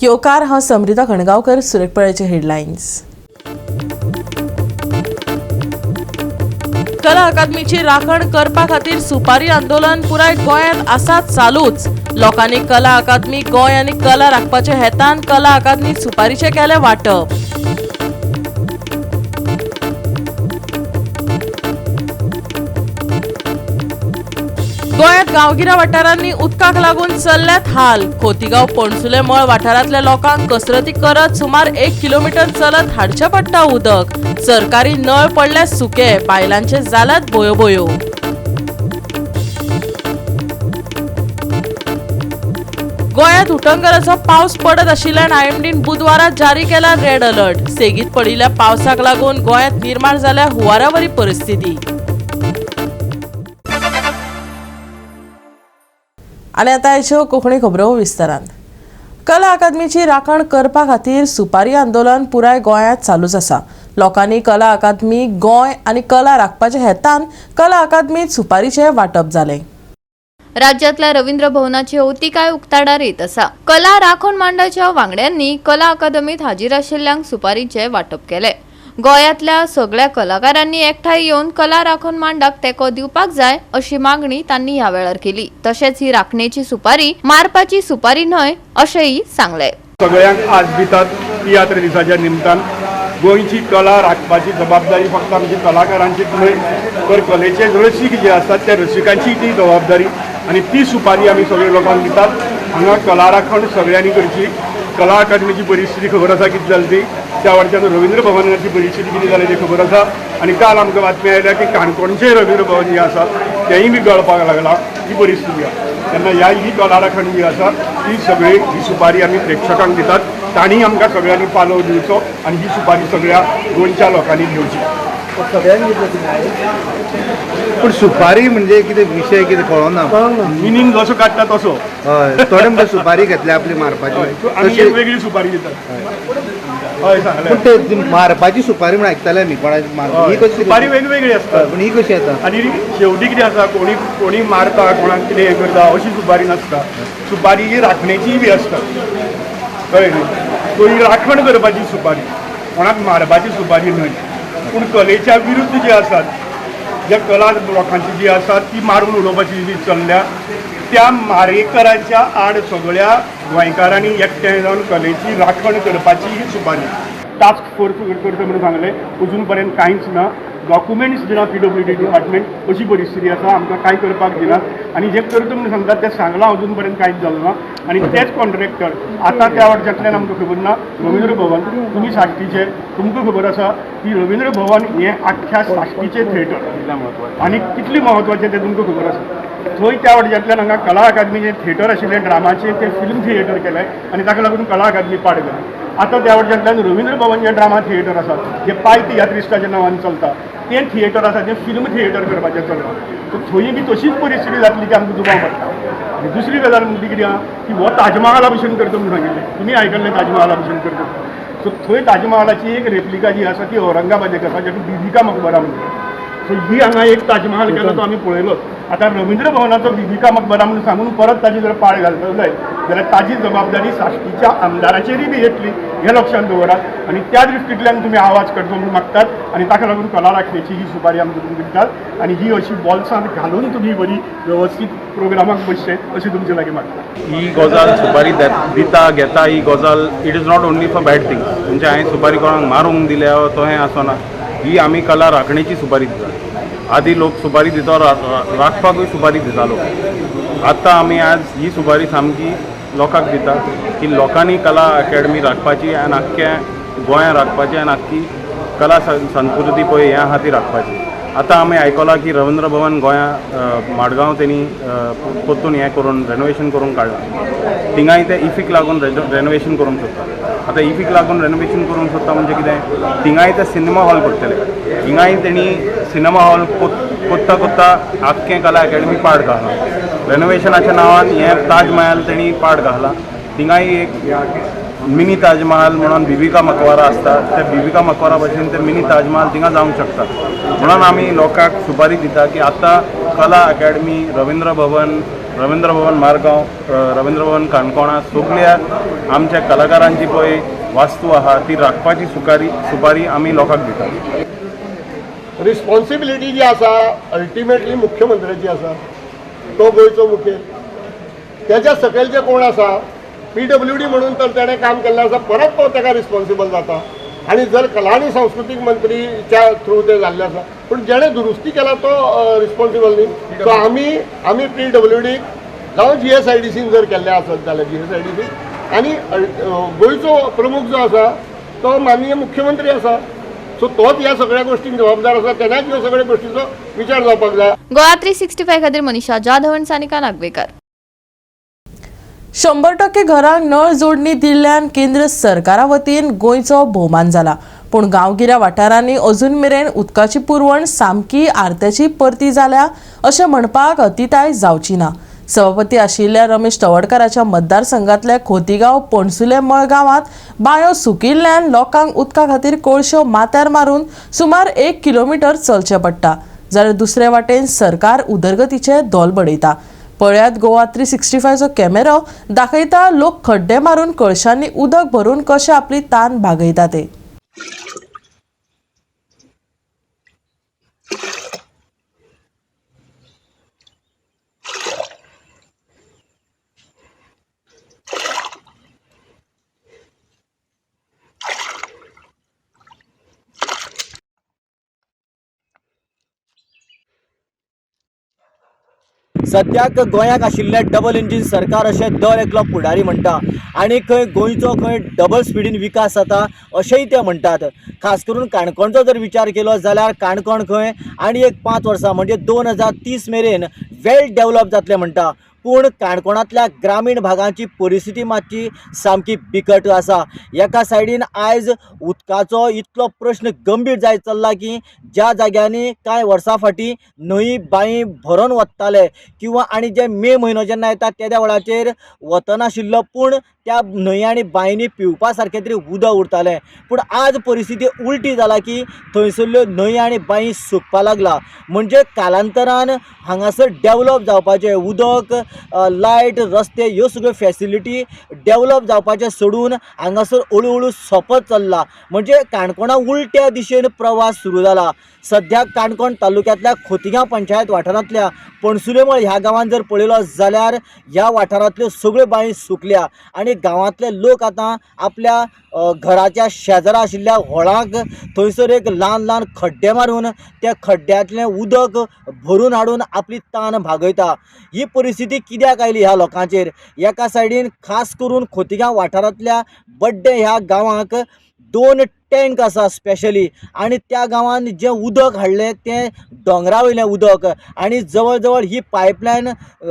येवकार. हांव समृता खणगांवकर. सुरेखपळ्याचे हेडलायन्स. कला अकादमीची राखण करपा खातीर सुपारी आंदोलन पुराय गोंयांत आसात चालूच. लोकांनी कला अकादमी गोंय आनी कला राखपाच्या हेतान कला अकादमीत सुपारीचें केलें वांटप. गोंयांत गांवगिऱ्या वाठारांनी उदकाक लागून चल्ल्यात हाल. खोतीगांव पणसुले मळ वाठारांतल्या लोकांक कसरती करत सुमार 1 किलोमीटर चलत हाडचें पडटा उदक. सरकारी नळ पडले सुके, बायलांचे जाल्यात बोयो बोयो. गोंयांत उटंगराचो पावस पडत आशिल्ल्यान आयएमडीन बुधवारा जारी केला रेड अलर्ट. सेगीत पडिल्ल्या पावसाक लागून गोंयांत निर्माण जाल्या हुंवारावरी परिस्थिती. आनी आतां आयच्यो कोंकणी खबरो विस्तारान. कला अकादमीची राखण करपा खातीर सुपारी आंदोलन पुराय गोंयांत चालूच आसा. लोकांनी कला अकादमी गोंय आनी कला राखपाच्या हेतान कला अकादमीत सुपारीचें वांटप जालें. राज्यातल्या रवींद्र भवनाची अवतिकाय उक्ताडार येत आसा. कला राखण मांडाच्या वांगड्यांनी कला अकादमीत हाजीर आशिल्ल्यांक सुपारीचें वांटप केलें. गोंयांतल्या सगळ्या कलाकारांनी एकठांय येवन कला राखण मांडाक तेंको दिवपाक जाय अशी मागणी तांणी ह्या वेळार केली. तशेंच ही राखणेची सुपारी मारपाची सुपारी न्हय अशेंय सांगलें. सगळ्यांक आज दितात तियात्र दिसाच्या निमतान. गोंयची कला राखपाची जबाबदारी फक्त आमची कलाकारांचीच न्हय तर कलेचे रसीक जे आसात त्या रसिकांची ती जबाबदारी आनी ती सुपारी आमी सगळे लोकांक दितात. हांगा कला राखण सगळ्यांनी करची. कला अकादमीची परिस्थिती खबर आसा कितें जाली ती, त्या वटच्यान रवींद्र भवनाची परिस्थिती कितें जाली ती खबर आसा. आनी काल आमकां बातमी आयल्या की काणकोणचें रवींद्र भवन जें आसा तेंय बी गळपाक लागलां. ही परिस्थिती आसा. तेन्ना ह्या ही कला राखण जी आसा ती सगळी ही सुपारी आमी प्रेक्षकांक दितात. तांणी आमकां सगळ्यांनी पालव दिवचो आनी ही सुपारी सगळ्या गोंयच्या लोकांनी घेवची. पूण सुपारी म्हणजे कितें विशय कितें कळना. मिनींग जसो काडटा तसो. हय, थोडे म्हणटा सुपारी घेतल्या आपली मारपाची. आमी तशी एक वेगळी सुपारी दितात. हय सांगलें. पूण ते मारपाची सुपारी म्हण आयकताले आमी कोणाची मारपा ही कशी सुपारी वेगवेगळी आसता. पूण ही कशी येता? आनी शेवटी कितें आसा, कोणी कोणी मारता कोणाक कितें हें करता अशी सुपारी नासता. सुपारी ही राखणेचीय बी आसता, कळ्ळें न्ही? सो ही राखण करपाची सुपारी, कोणाक मारपाची सुपारी न्हय. पूण कलेच्या विरुद्ध जे आसात, ज्या कला लोकांची जी आसा ती मारून उडोवपाची जी चल्ल्या त्या मारेकरांच्या आड सगळ्या गोंयकारांनी एकठांय जावन कलेची राखण करपाची ही सुपारी. टास्क फोर्स करता म्हणून सांगलें, अजून पर्यंत कांयच ना. डॉक्युमेंट्स दिना पीडब्ल्यूडी डिपार्टमेंट. अशी परिस्थिती आसा, आमकां कांय करपाक दिनात. आनी जे करता म्हणून सांगतात तें सांगलां, अजून पर्यंत कांयच जालें ना. आनी तेच कॉन्ट्रॅक्टर आतां त्या वटच्यांतल्यान आमकां खबर ना. रवींद्र भवन तुमी साश्टीचे, तुमकां खबर आसा की रवींद्र भवन हें आख्ख्या साश्टीचें थिएटर आनी कितलें म्हत्वाचें तें तुमकां खबर आसा. थंय त्या वटच्यांतल्यान हांगा कला अकादमीचें थिएटर आशिल्लें ड्रामाचें, तें फिल्म थिएटर केलें आनी ताका लागून कला अकादमी पाड गेली. आतां त्या वटच्यांतल्यान रवींद्र भवन जें ड्रामा थिएटर आसा जें पाय तियात्रिस्टाच्या नांवान चलता तें थिएटर आसा जें फिल्म थिएटर करपाचें चल्लां. सो थंय बी तशीच परिस्थिती जातली की आमकां दुबाव पडटा. आनी दुसरी गजाल म्हणजे कितें आहा की हो ताजमहाला भशेन करता म्हणून सांगिल्लें, तुमी आयकल्लें ताजमहाला भशेन करता. सो थंय ताजमहालाची एक रेप्लिका जी आसा ती औरंगाबादेक आसा, जाका बिबिका मकबरा म्हणटा. सो ही हांगा एक ताजमहाल केलो तो आमी पळयलोच. आतां रवींद्र भवनाचो बिबिका मकबरा म्हणून सांगून परत ताजी जर पाळ घालतलो जायत जाल्यार ताजी जबाबदारी साश्टीच्या आमदाराचेरूय बी येतली हें लक्षांत दवरात. आनी त्या दृश्टींतल्यान तुमी आवाज करचो म्हणून मागतात. आनी ताका लागून कला राखणेची ही सुपारी आमकां तुमकां दितात. आनी ही अशी बॉल्सांत घालून तुमी बरी वेवस्थीत प्रोग्रामाक बसचे अशी तुमचे लागीं मागता. ही गजाल सुपारी दिता घेता ही गजाल it is not only for bad things. म्हणजे हांवें सुपारी कोणाक मारूंक दिल्या तशें आसना. ही आमी कला राखणेची सुपारी दितात. आदी लोक सुपारी दिता राखपाकूय सुपारी दितालो. आतां आमी आज ही सुपारी सामकी लोकांक दिता की लोकांनी कला अकॅडमी राखपाची आनी आख्ख्या गोंया राखपाची आनी आख्खी कला संस्कृती पळय हें आहा ती राखपाची. आतां आमी आयकलां की रवींद्र भवन गोंया माडगांव तेणी परतून हें करून रेनोवेशन करूंक काडलां. थिंगाय ते इफीक लागून रेनोवेशन करूंक सोदता. आतां इफीक लागून रेनोवेशन करूंक सोदता म्हणजे कितें, थिंगाय ते सिनेमा हॉल करतले. हिंगाय तेणी सिनेमा हॉल कोत्ता कोत्ता आख्खें कला अकॅडमी पाड घालां. रेनोवेशनाच्या नांवान हें ताजमहाल तेणी पाड घालां. थिंगाय एक मिनी ताजमहाल म्हणून बिबिका मकबरा आसता, त्या बिबिका मकबरा भशेन ते मिनी ताजमहाल थिंगा जावंक शकता. म्हणून आमी लोकांक सुपारी दिता की आतां कला अकॅडमी, रवींद्र भवन, रवींद्र भवन मारगांव, रवींद्र भवन काणकोणा सगल्या आमच्या कलाकारांची पळय वास्तू आहा ती राखपाची सुपारी आमी लोकांक दितात. रिस्पॉन्सिबिलिटी जी आसा अल्टिमेटली मुख्यमंत्र्याची आसा, तो गोंयचो मुखेल, त्याच्या सकयल जे कोण आसा PWD म्हणून तर तेणें काम केल्लें आसा, परत तो ताका रिस्पॉन्सिबल जाता. आनी जर कला आनी सांस्कृतीक मंत्रीच्या थ्रू तें जाल्लें आसा, पूण जेणें दुरुस्ती केला तो रिस्पॉन्सिबल न्ही. सो आमी PWD जावं GSIDCन जर केल्लें आसत जाल्यार GSIDC आनी गोंयचो प्रमुख जो आसा तो माननीय मुख्यमंत्री आसा, सो तोच ह्या सगळ्या गोष्टींक जबाबदार आसा, तेन्नाच ह्यो सगळ्या गोष्टींचो विचार जावपाक जाय. गोवा 365 खातीर मनीषा जाधव आनी सानिका नागवेकर. 100% घरांक नळ जोडणी दिल्ल्यान केंद्र सरकारा वतीन गोंयचो भोवमान जाला, पूण गांवगिऱ्या वाठारांनी अजून मेरेन उदकाची पुरवण सामकी आरत्याची परती जाल्या अशें म्हणपाक अतिताय जावची ना. सभापती आशिल्ल्या रमेश तवडकाराच्या मतदारसंघातल्या खोतीगांव पणसुले मळ गांवांत बांयो सुकिल्ल्यान लोकांक उदका खातीर कोळश्यो माथ्यार मारून सुमार 1 किलोमिटर चलचें पडटा, जाल्यार दुसरे वाटेन सरकार उदरगतीचे धोल बडयता. पळयात गोवा 365चो कॅमेरो दाखयता लोक खड्डे मारून कळशांनी उदक भरून कशें आपली तान भागयता ते. सद्याक गोंयाक आशिल्लें डबल इंजीन सरकार अशें दर एकलो फुडारी म्हणटा आनी खंय गोंयचो खंय डबल स्पिडीन विकास जाता अशेंय ते म्हणटात. खास करून काणकोणचो जर विचार केलो जाल्यार काणकोण खंय आनी एक 5 वर्सां म्हणजे 2030 मेरेन वेल डेवलप जातलें म्हणटा, पूण काणकोणांतल्या ग्रामीण भागांची परिस्थिती मातशी सामकी बिकट आसा. एका सायडीन आयज उदकाचो इतलो प्रश्न गंभीर जायत चल्ला की ज्या जाग्यांनी कांय वर्सां फाटीं न्हंयी बांयी भरून वताले किंवा आनी जे मे म्हयनो जेन्ना येता तेद्या वेळाचेर वतनाशिल्लो, पूण त्या न्हंय आनी बांयनी पिवपा सारकें तरी उदक उरतालें. पूण आज परिस्थिती उलटी जाला की थंयसरल्यो न्हंय आनी बांयी सुकपा लागला. म्हणजे कालांतरान हांगासर डेवलप जावपाचें उदक, लायट, रस्ते ह्यो सगळ्यो फॅसिलिटी डेवलप जावपाचें सोडून हांगासर हळू हळू सोंपत चल्ला. म्हणजे काणकोणा उलट्या दिशेन प्रवास सुरू जाला. सद्याक काणकोण तालुक्यांतल्या खोतिगांव पंचायत वाठारांतल्या पणसुलेमळ ह्या गांवांत जर पळयलो जाल्यार ह्या वाठारांतल्यो सगळ्यो बांयी सुकल्या आनी गांवांतले लोक आतां आपल्या घराच्या शेजरा आशिल्ल्या व्हळांक थंयसर एक ल्हान ल्हान खड्डे मारून त्या खड्ड्यांतलें उदक भरून हाडून आपली तान भागयता. ही परिस्थिती कित्याक आयली ह्या लोकांचेर? एका सायडीन खास करून खोतिगांव वाठारांतल्या बड्डे ह्या गांवांक 2 टँक आसा स्पेशली आनी त्या गांवांत जें उदक हाडलें तें दोंगरा वयलें उदक आनी जवळ जवळ ही पायपलायन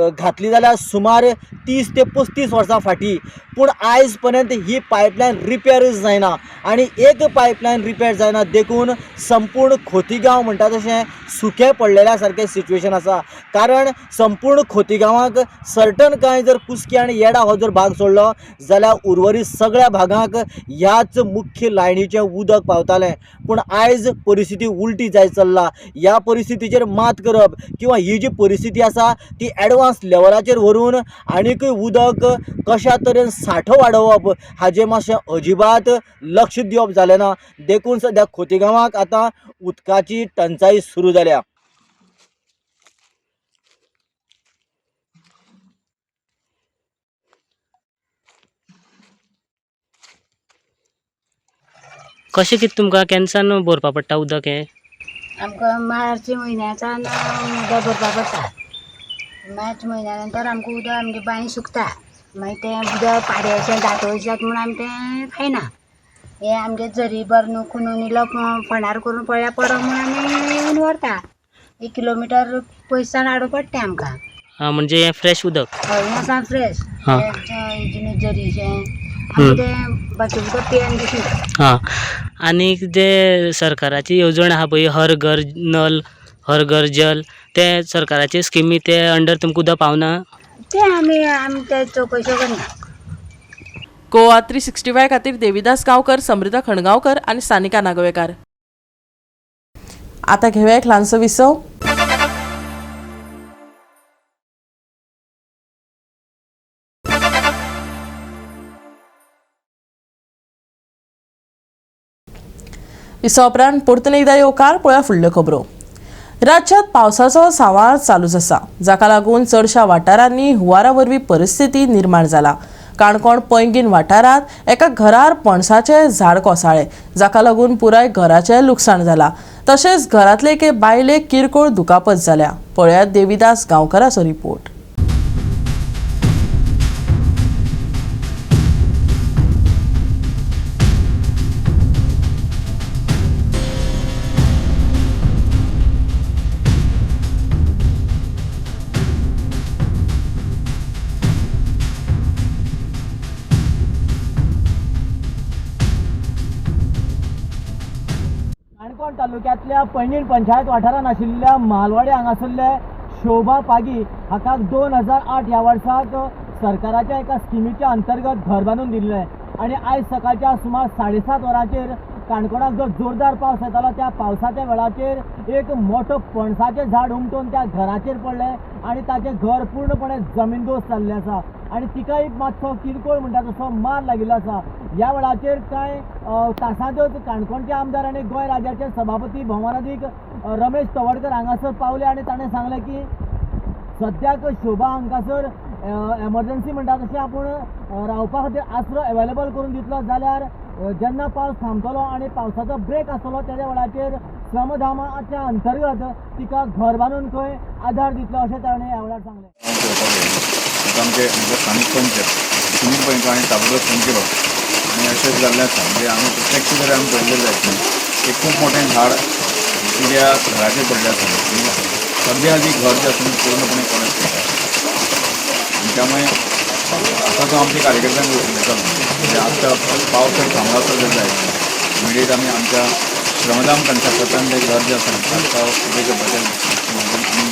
घातली जाल्यार सुमार 30 ते 35 वर्सां फाटीं, पूण आयज पर्यंत ही पायपलायन रिपेरूच जायना आनी एक पायपलायन रिपेर जायना देखून संपूर्ण खोतिगांव म्हणटा तशें सुकें पडलेल्या सारकें सिच्युएशन आसा. कारण संपूर्ण खोतिगांवाक सर्टन कांय जर कुस्की आनी येडा हो जर भाग सोडलो जाल्यार उर्वरीत सगळ्या भागांक ह्याच मुख्य लायनीचें उदक पावतालें, पूण आयज परिस्थिती उलटी जायत चल्ला. ह्या परिस्थितीचेर मात करप किंवा ही जी परिस्थिती आसा ती एडवांस लेवलाचेर व्हरून आनीकय उदक कशा तरेन सांठो वाडोवप हाजें मातशें अजिबात लक्ष दिवप जालें ना. देखून सद्या खोतिगांवाक आतां उदकाची टंचाई सुरू जाल्या. कशें कितें तुमकां केन्सान भरपा पडटा उदक हें? आमकां मार्च म्हयन्याच्यान उदक भरपा पडटा. मार्च म्हयन्या नंतर आमकां उदक आमगे बांय सुकता, मागीर तें उदक पाड्याचें दांतोळचें म्हूण आमी तें खायना. हें आमगे झरी भर न्हू खुणून इल्लो फोंडार करून पळ्ळ्यार पडो म्हूण आमी येवन व्हरता. 1 किलोमिटर पयसान हाडूं पडटा आमकां. आं, म्हणजे हें फ्रेश उदक? हय, हें आसा फ्रेश हेजें झरीचें आमकां तें बाकी उदक पियेन दिसना. हां, आनी जे सरकाराची येवजण आहा पळय हर घर नल हर घर जल, ते सरकाराचे स्किमी ते अंडर तुमकां उदक पावना? तें आमी आमी ते चवकशे करना. गोवा 365 खातीर देविदास गांवकर, समृद्धा खणगांवकर आनी सानिका नागवेकार. आतां घेवया एक ल्हानसो विसव. इसा उपरांत परतून एकदा येवकार. पळया फुडल्यो खबरो. राज्यात पावसाचो सांवार चालूच आसा, जाका लागून चडशा वाठारांनी हुंवारा वरवीं परिस्थिती निर्माण जाला. काणकोण पैंगीण वाठारांत एका घरार पणसाचें झाड कोसळ्ळें, जाका लागून पुराय घराचें लुकसाण जाला. तशेंच घरांतले एके बायलेक किरकोळ दुखापत जाल्या. पळयात देविदास गांवकराचो रिपोर्ट. काणकोण तालुक्यांतल्या पैंगीण पंचायत वाठारांत आशिल्ल्या मालवाडे हांगासरले शोभा पागी हाका 2008 ह्या वर्साक सरकाराच्या एका स्किमीच्या अंतर्गत घर बांदून दिल्लें आनी आयज सकाळच्या सुमार 7:30 वरांचेर काणकोणाक जो जोरदार पावस येतालो त्या पावसाच्या वेळाचेर एक मोठो पणसाचें झाड उमटून त्या घराचेर पडलें आनी ताचें घर पूर्णपणे जमीनदोस्त जाल्लें आसा आनी तिकाय मातसो किरकोळ म्हणटा तसो मार लागिल्लो आसा. ह्या वेळाचेर कांय तासांतच काणकोणचे आमदार आनी गोंय राज्याचे सभापती भोवमानादीक रमेश तवडकर हांगासर पावले आनी ताणें सांगलें की सद्याक शोभा हांगासर एमर्जन्सी म्हणटा तशें आपूण रावपा खातीर आसरो अवेलेबल करून दितलो, जाल्यार जेन्ना पावस थांबतलो आनी पावसाचो ब्रेक आसतलो तेज्या वेळाचेर श्रमधामाच्या अंतर्गत तिका घर बांदून खंय आधार दितलो अशें ताणें ह्या वेळार सांगलें. आमचे स्थानीक पंच सुनील पैंकर आनी ताबडतोब फोन केलो आनी अशेंच जाल्लें आसा. म्हणजे आमी प्रत्यक्ष जर आमी पळयलें जायत एक खूब मोठें झाड तिच्या घराचेर पडलें आसा आनी सगळें आदी घर जें आसा पूर्णपणे कोलॅप्स जाता आनी त्यामुळे आतां तो आमच्या कार्यकर्त्यांक उलयता. म्हणजे आतां पावस जर थांबलो आसत जर जायत इमिडिएट आमी आमच्या श्रमधाम कंत्राटान तें घर जें आसा ताका उबें करपाचें आमी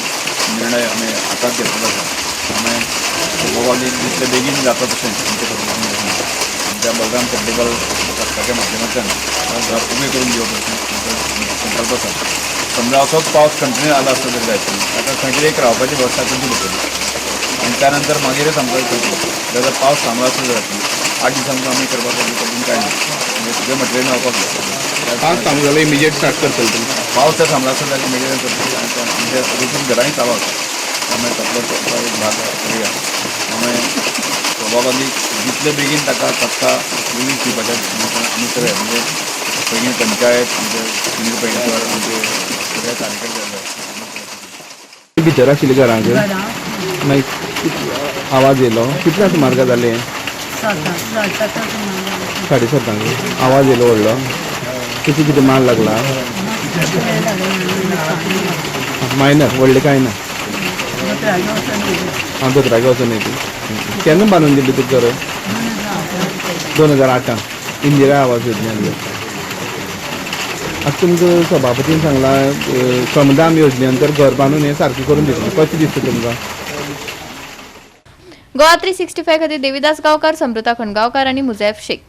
निर्णय आमी आतांच घेतलेलो आसा. त्यामुळे शोभाबागेक जितले बेगीन जाता तशें आमच्या आमच्या बलराम टेक्निकल ट्रस्टाच्या माध्यमांतल्यान घर उबें करून दिवप अशें आमचो संकल्प आसा. समजा असोच पावस कंटिन्यू आला आसतो जर जायत ताका खंय तरी एक रावपाची वेवस्था करची पडटली आनी त्या नंतर मागीरच आमकां करची पडटली. जर पावस थांबलो आसतो जाल्यार 8 दिसांक आमी करपाक करून कांय ना, म्हणजे सगळें मटेरियल मेळपाक जाय. पावस थांबलो जाल्यार इमिजिएट स्टार्ट करतले तुमी? पावस जर थांबलो आसत जाल्यार इमिजिएट करतले आनी आमच्या रुटीन घरांय चालू आसा. त्यामुळे तातलो तो एक भाग करुया. त्यामुळे शोभाबागीक जितले बेगीन ताका तत्काळ रिलीफ दिवपाचें आमी सगळे म्हणजे पैंगीण पंचायत आमचे सुनील पैंगीणकर आमचे सगळे कार्यकर्ते भितर आशिल्ले घरांक मागीर आवाज येयलो. कितल्या सुमार जालें? 7:30 आवाज येयलो व्हडलो. कितें कितें मार लागला? मायनर व्हडलें कांय ना. हांव दोतोरागे वचोन येयली. केन्ना बांदून दिली तुका घर? 2008 इंदिरा आवास योजना. आतां तुमकां सभापतीन सांगलां श्रमदाम योजने अंतर घर बांदून हें सारकें करून दितलें, कशें दिसता तुमकां? गोवा 365 खातीर देविदास गांवकार, समृता खणगांवकार आनी मुजैफ शेख.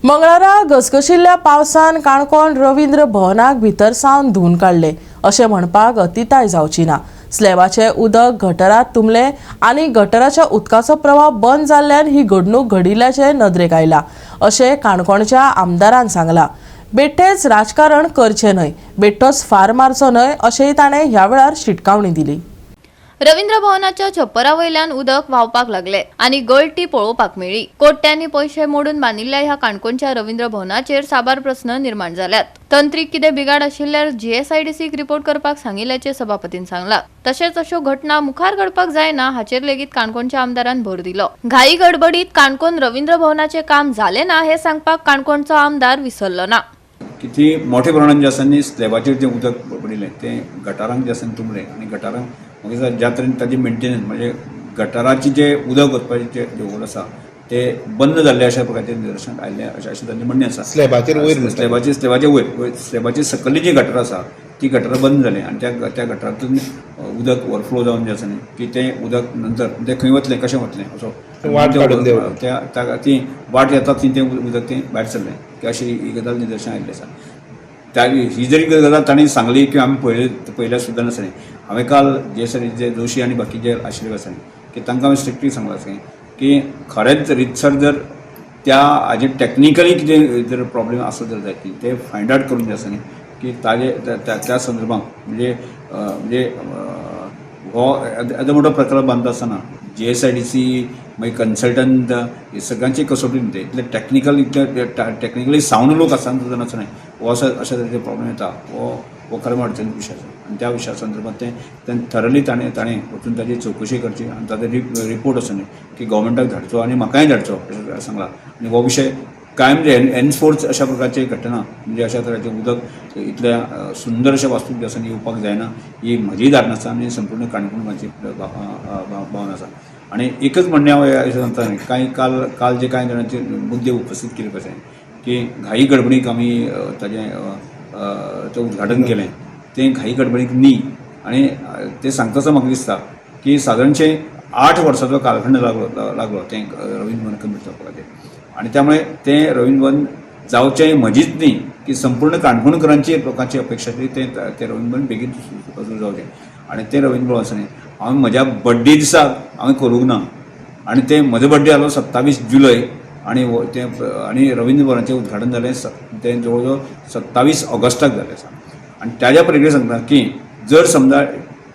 मंगळारा घसघशिल्ल्या पावसान काणकोण रवींद्र भवनाक भितर सावन धुवन काडले अशें म्हणपाक अतिताय जावची ना. स्लॅबाचें उदक गटरात तुंबलें आनी गटराच्या उदकाचो प्रवाह बंद जाल्ल्यान ही घडणूक घडिल्ल्याचें नदरेक आयलां अशें काणकोणच्या आमदारान सांगलां. बेठेच राजकारण करचें न्हय, बेठोच फार मारचो न्हय अशेंय ताणें ह्या वेळार शिटकावणी दिली. रवींद्र भवनाच्या छप्परा वयल्यान उदक व्हांवपाक लागले आनी गळटी पळोवपाक मेळ्ळी. कोट्यांनी पयशे मोडून बांदिल्ल्या ह्या काणकोणच्या रवींद्र भवनाचेर साबार प्रस्न निर्माण जाल्यात. तंत्रीक कितें बिगाड आशिल्ल्यार जीएसआयडीसीक रिपोर्ट करपाक सांगिल्ल्याचें सभापतीन सांगलां. तशेंच अश्यो घटना मुखार घडपाक जायना हाचेर लेगीत काणकोणच्या आमदारान भर दिलो. घाई गडबडीत काणकोण रवींद्र भवनाचें काम जालें ना हें सांगपाक काणकोणचो आमदार विसरलो ना. किती मोठ्या प्रमाणात जे आसा न्ही स्लॅबाचेर जें उदक पडिल्लें तें गटारांक जें आसा तुंबलें आनी गटारांक मागीर ज्या तरेन ताजी मेंटेनन्स म्हणजे गटाराची जे उदक वचपाचें जे होल आसा ते बंद जाल्ले अशा प्रकारचें निदर्शन आयिल्लें अशें तांचें म्हणणें आसा. स्लॅबाचेर वयर स्लॅबाचेर वयर स्लॅबाचेर सकयली जी गटर आसा ती गटरां बंद जाली आनी त्या गटरांतून उदक ओवरफ्लो जावन जें आसा न्ही की तें उदक नंतर तें खंय वतलें कशें वतलें असो वाट काडून ती वाट येता ती तें उदक तें भायर सरलें की अशी ही गजाल निदर्शन आयिल्लें आसा. त्या ही जरी गजाल तांणी सांगली की आमी पळयल्या सुद्दां नासलें. हांवें काल जे सर जे जोशी आनी बाकी जे आशिल्ले आसा की तांकां हांवें स्ट्रिक्टली सांगलां आसा की खरेंच रितसर जर त्या हाजेर टॅक्निकली कितें जर प्रॉब्लेम आसत जर जायत ते फायंड आवट करून जे आसा न्ही की ताजे त्या संदर्भात म्हणजे म्हणजे हो येदो मोठो प्रकल्प बांदता आसतना GSIDC मागीर कन्सल्टंट हे सगळ्यांची कसोटी न्ही, इतले टॅक्निकल, इतले टॅक्निकली सावंड लोक आसतना सुद्दां नासतना हो असो अशा तरेचे प्रॉब्लेम येता, हो हो खरें अडचणी विशय आसा. आनी त्या विशया संदर्भात तें थरली ताणें ताणें वचून ताजी चवकशी करची आनी ताजो रिपोर्ट आसा न्ही की गव्हर्मेंटाक धाडचो आनी म्हाकाय धाडचो अशें सांगलां. आनी हो विशय कांय म्हणजे एनफोर्स अशा प्रकारची घटना म्हणजे अशा तरेचें उदक इतल्या सुंदर अशा वास्तूक जे आसा येवपाक जायना ही म्हजी धारणा आसा आनी संपूर्ण काणकोणची भावना आसा. आनी एकच म्हणणें हांव अशें सांगता न्ही, कांय काल काल जे कांय जाणांचे मुद्दे उपस्थीत केले कशें की घाई गडबडीक आमी ताजें तें उद्घाटन केलें, तें घाई गडबडीक न्ही. आनी तें सांगता आसतना म्हाका दिसता की सादारणशें 8 वर्सांचो कालखंड लागलो लागलो तें रवींद्र भवन कंप्लीट जावपा खातीर. आनी त्यामुळे तें रवींद्र भवन जावचें म्हजीच न्ही की संपूर्ण काणकोणकरांची लोकांची अपेक्षा आसली तें तें रवींद्र भवन बेगीन सुरू जावचें. आनी तें रवींद्र भवन आसा न्ही हांवें म्हज्या बड्डे दिसा हांवें करूंक ना, आनी तें म्हजो बड्डे जालो 27 जुलय आनी तें आनी रवींद्र भवनाचें उद्घाटन जालें तें जवळ जवळ 27 ऑगस्टाक जालें आसा. आनी ताज्या पलीकडे सांगता की जर समजा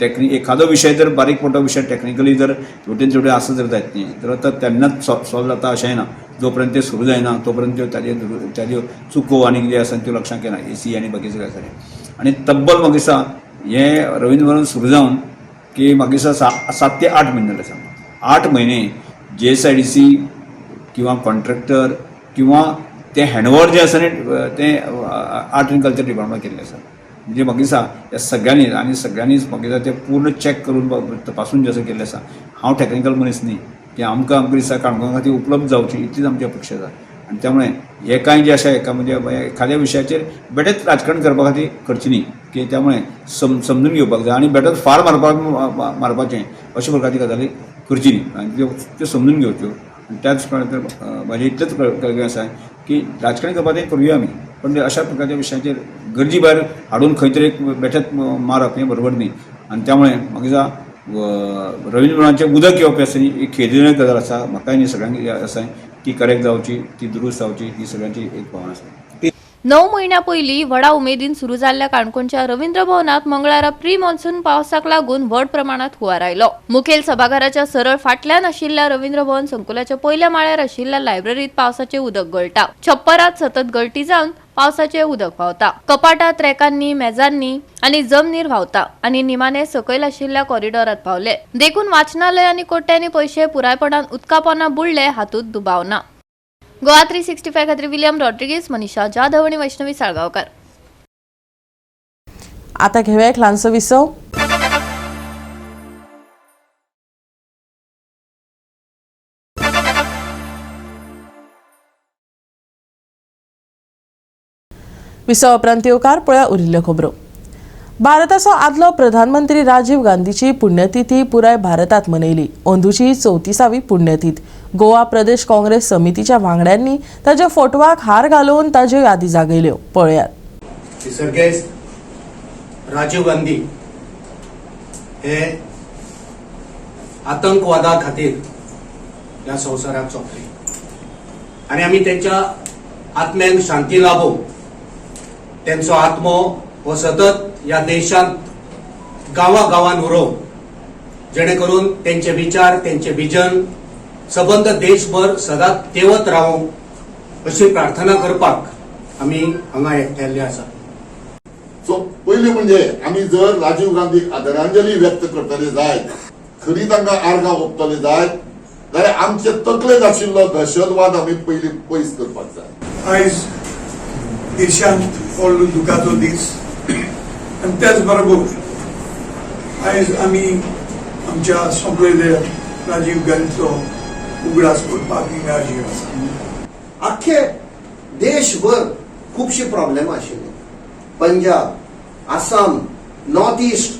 एखादो विशय जर बारीक मोठो विशय टॅक्निकली जर वटेन तेवटेन आसत जर जायत न्ही तर आतां तेन्नाच सॉल्व जाता अशेंय ना, जो पर्यंत तें सुरू जायना तो पर्यंत त्यो ताज्यो चुको आनी कितें आसा त्यो लक्षांत येना, एसी आनी बाकी सगळें आसा. आनी तब्बल म्हाका दिसता हें रवींद्र भवन सुरू जावन की म्हाका दिसता 7 ते 8 म्हयने जाले आसा. 8 म्हयने GSIDC किंवा कॉन्ट्रॅक्टर किंवा तें हँडओवर जें आसा न्ही तें आर्ट आनी कल्चर डिपार्टमेंट केल्लें आसा. म्हणजे म्हाका दिसता ह्या सगळ्यांनी आनी सगळ्यांनीच म्हाका दिसता तें पूर्ण चॅक करून तपासून जें आसा केल्लें आसा. हांव टॅक्निकल मनीस न्ही की आमकां आमकां दिसता काणकोणा खातीर उपलब्ध जावची इतलीच आमची अपेक्षा आसा. आनी त्यामुळे हे कांय जे आसा एका म्हणजे एखाद्या विशयाचेर बेठेच राजकारण करपा खातीर करचें न्ही की त्यामुळे समजून घेवपाक जाय आनी बेठोच फार मारपाचें अशे प्रकारची गजाली करची न्ही आनी त्यो समजून घेवच्यो. आनी त्याच प्रमाणे म्हाजें इतलेंच कळगें आसा की राजकारण करपाचें करुया आमी, पण अशा प्रकारच्या विशयांचेर गरजी भायर हाडून खंय तरी एक बेठेच मारप हें बरोबर न्ही. आनी त्यामुळे म्हाका दिसता रवींद्र भवनाचें उदक येवप आसा न्ही ही खेदजनक गजाल आसा. म्हाकाय न्ही सगळ्यांक आसा ती करेक्ट जावची, ती दुरुस्त जावची ही सगळ्यांची एक भावना आसा. 9 म्हयन्या पयलीं व्हडा उमेदीन सुरू जाल्ल्या काणकोणच्या रवींद्र भवनात मंगळारा प्री मॉन्सून पावसाक लागून व्हड प्रमाणात हुंवार आयलो. मुखेल सभाघराच्या सरळ फाटल्यान आशिल्ल्या रवींद्र भवन संकुलाच्या पयल्या माळ्यार आशिल्ल्या लायब्ररीत पावसाचें उदक गळटा. छप्परात सतत गळटी जावन पावसाचें उदक व्हांवता. कपाटात, रेकांनी, मेजांनी आनी जमनीर व्हांवता आनी निमाणे सकयल आशिल्ल्या कॉरिडॉरात पावले. देखून वाचनालय आनी कोट्यांनी पयशे पुरायपणान उदका पोंदा बुडले हातूंत दुबाव ना. गोवा 365 खातीर विलियम रॉड्रिगीस, मनीषा जाधव आनी वैष्णवी साळगांवकार. आता घेऊया एक ल्हानसो विसव. विसवा उपरांत येवकार पळया उरिल्ल्यो खबरो. भारताचो आदलो प्रधानमंत्री राजीव गांधीची पुण्यतिथी पुराय भारतात मनयली. अंदूची 34वी पुण्यतीथ. गोवा प्रदेश काँग्रेस समितीच्या वांगड्यांनी ताच्या फोटवाक हार घालून ताज्यो यादी जागयल्यो. पळयात. सर्गेस्त राजीव गांधी हे आतंकवादा खातीर ह्या संवसाराक सोंपले आनी आमी तेंच्या आत्म्यांक शांती लाभो, तेंचो आत्मो हो सतत ह्या देशांत गांवा गांवान उरो, जेणे करून तेंचे विचार, तेंचे विजन सबंद देशभर सदांच तेवत रावूं अशी प्रार्थना करपाक आमी हांगा एकठांयल्ले आसा. सो पयलीं म्हणजे आमी जर राजीव गांधीक आदरांजली व्यक्त करतले जायत, खरी तांकां आर्गां ओंपतले जायत जाल्यार आमचे तकलेंत आशिल्लो दहशतवाद आमी पयलीं पयस करपाक जाय. आयज देशांत व्हडलो दुखाचो दीस आनी त्याच बरोबर आयज आमी आमच्या सोंपलेल्या राजीव गांधीचो उगडास करपाक हिंगा हाजीर आसा. आख्खे देशभर खुबशी प्रॉब्लेमां आशिल्ली. Punjab, Assam, North East,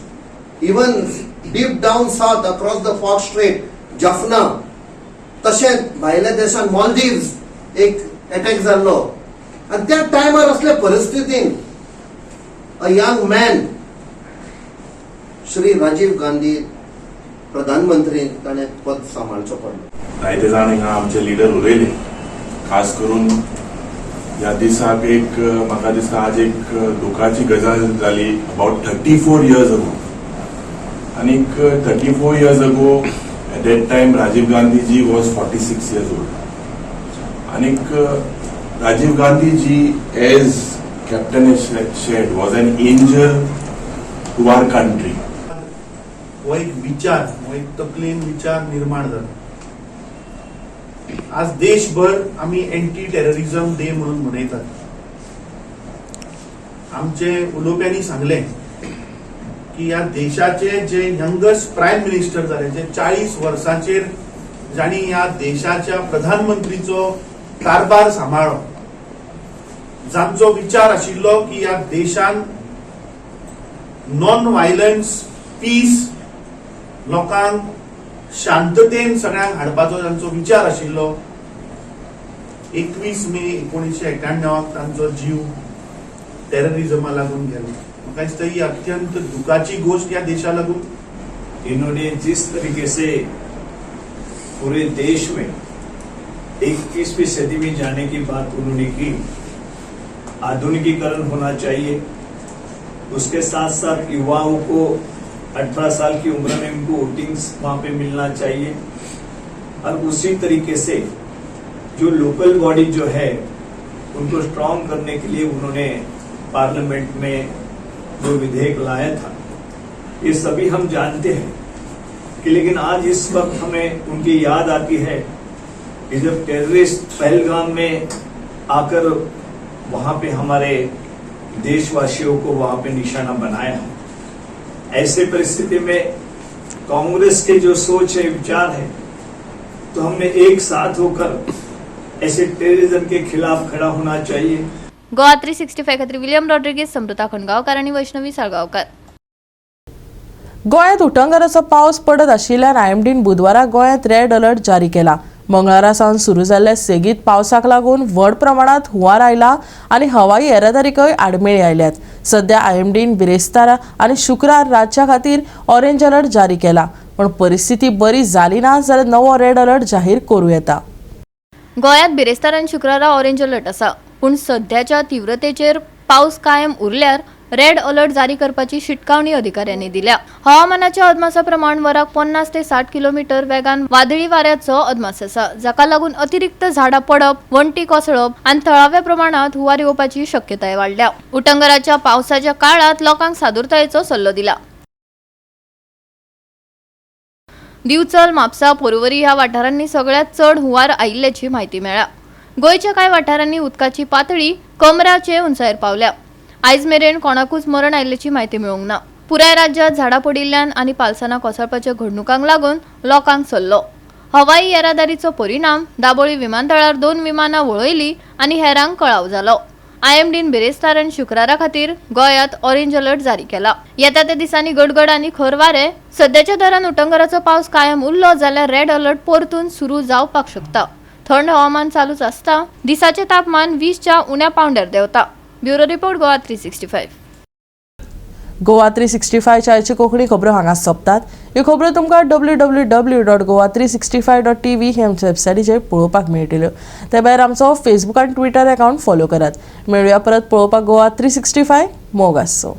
even deep down south across the Palk Strait, Jaffna, तशेंच भायल्या देशांत मॉलदीव्स एक एटॅक जाल्लो आनी त्या टायमार असल्या परिस्थितीन a young man Shri Rajiv Gandhi प्रधानमंत्री ताणें पद सांबाळचो पडलो. जायते जाण हिंगा आमचे लिडर उलयले. खास करून ह्या दिसाक एक म्हाका दिसता आज एक दुखाची गजाल जाली अबाउट 34 इयर्स अगो. आनीक 34 years ago, at that time Rajiv Gandhiji was 46 years old. आनीक Rajiv Gandhiji, as Captain said, was an angel to our country. हो एक विचार, हो एक तकलेन विचार निर्माण जालो. आज देशभर आमी एंटी टेररिझम डे म्हणून मनयतात. आमचे उलोवप्यांनी सांगलें की ह्या देशाचे जे यंगस्ट प्रायम मिनिस्टर जाले, जे 40 वर्सांचेर जांणी ह्या देशाच्या प्रधानमंत्रीचो कारभार सांबाळ्ळो, जांचो विचार आशिल्लो की ह्या देशान नॉन व्हायलन्स, पीस, लोकांक शांततेन सगळ्यांक हाडपाचो तांचो विचार आशिल्लो, 21 मे 1991क तांचो जीव टेररिझमा लागून गेलो. म्हाका दिसता ही अत्यंत दुखाची गोष्ट ह्या देशा लागून. इन्होंने जिस तरीके से पूरे देश में 21वीं सदी में जाने की बात उन्होंने की, आधुनिकीकरण होना चाहिए, उसके साथ साथ युवाओं को 18 साल की उम्र में उनको वोटिंग्स वहां पे मिलना चाहिए और उसी तरीके से जो लोकल बॉडी जो है, उनको स्ट्रांग करने के लिए उन्होंने पार्लियामेंट में जो विधेयक लाया था, ये सभी हम जानते हैं कि लेकिन आज इस वक्त हमें उनकी याद आती है कि जब टेररिस्ट पहलगाम में आकर वहां पे हमारे देशवासियों को वहां पे निशाना बनाया है, ऐसे परिस्थिति में कांग्रेस के जो सोच है, विचार है, तो हमने एक साथ होकर ऐसे टेररिज्म के खिलाफ खड़ा होना चाहिए. गोवा 365 खातीर विलियम रॉड्रिगेज, समृता खणगांवकार आनी वैष्णवी साळगांवकार. गोंयांत उटंगाराचो पावस पडत आशिल्ल्यान आयएमडीन बुधवारा गोंयांत रेड अलर्ट जारी केला. मंगळारा सावन सुरू जाल्ल्या सेगीत पावसाक लागून व्हड प्रमाणात हुंवार आयला आनी हवाई येरादारीकय आडमेळी आयल्यात. सध्या आयएमडीन बिरेस्तारा आनी शुक्रार राज्या खातीर ऑरेंज अलर्ट जारी केला, पण परिस्थिती बरी जाली ना जाल्यार नवो रेड अलर्ट जाहीर करूं येता. गोंयांत बिरेस्तार आनी शुक्रारा ऑरेंज अलर्ट आसा, पूण सध्याच्या तीव्रतेचेर पावस कायम उरल्यार रेड अलर्ट जारी करपाची शिटकावणी अधिकाऱ्यांनी दिल्या. हवामानाच्या अदमासा प्रमाण वराक 50 ते 60 किलोमिटर वेगान वादळी वाऱ्याचो अदमास आसा, जाका लागून अतिरिक्त झाडां पडप, वण्टी कोसळप आनी थळाव्या प्रमाणात हुंवार येवपाची शक्यताय वाडल्या. उटंगराच्या पावसाच्या काळात लोकांक सादुरतायेचो सल्लो दिला. दिवचल, म्हापसा, पोरवरी ह्या वाठारांनी सगळ्यात चड हुंवार आयिल्ल्याची म्हायती मेळ्ळ्या. गोंयच्या कांय वाठारांनी उदकाची पातळी कमराचे उंचायेर पावल्या. आयज मेरेन कोणाकूच मरण आयिल्ल्याची म्हायती मेळूंक ना. पुराय राज्यात झाडां पडिल्ल्यान आनी पालसणां कोसळपाच्या घडणुकांक लागून लोकांक सल्लो. हवाई येरादारीचो परिणाम, दाबोळी विमानतळार दोन विमानां वळयली आनी हेरांक कळाव जालो. आयएमडीन बिरेस्तार आनी शुक्रारा खातीर गोंयांत ऑरेंज अलर्ट जारी केला. येता त्या दिसांनी गडगड आनी खर वारे, सध्याच्या दरान उटंगराचो पावस कायम उरलो जाल्यार रेड अलर्ट परतून सुरू जावपाक शकता. थंड हवामान चालूच आसता. दिसाचें तापमान 20च्या उण्या पावंड्यार देंवता. Bureau report, Goa 365. Goa 365च्या आयची कोंकणी खबरो हांगा सोंपतात. ह्यो खबरो तुमकां www.goa365.tv हे आमच्या वेबसायटीचेर पळोवपाक मेळटल्यो. ते भायर आमचो फेसबूक आनी ट्विटर अकावंट फॉलो करात. मेळुया परत पळोवपाक गोवा 365. मोग आसचो.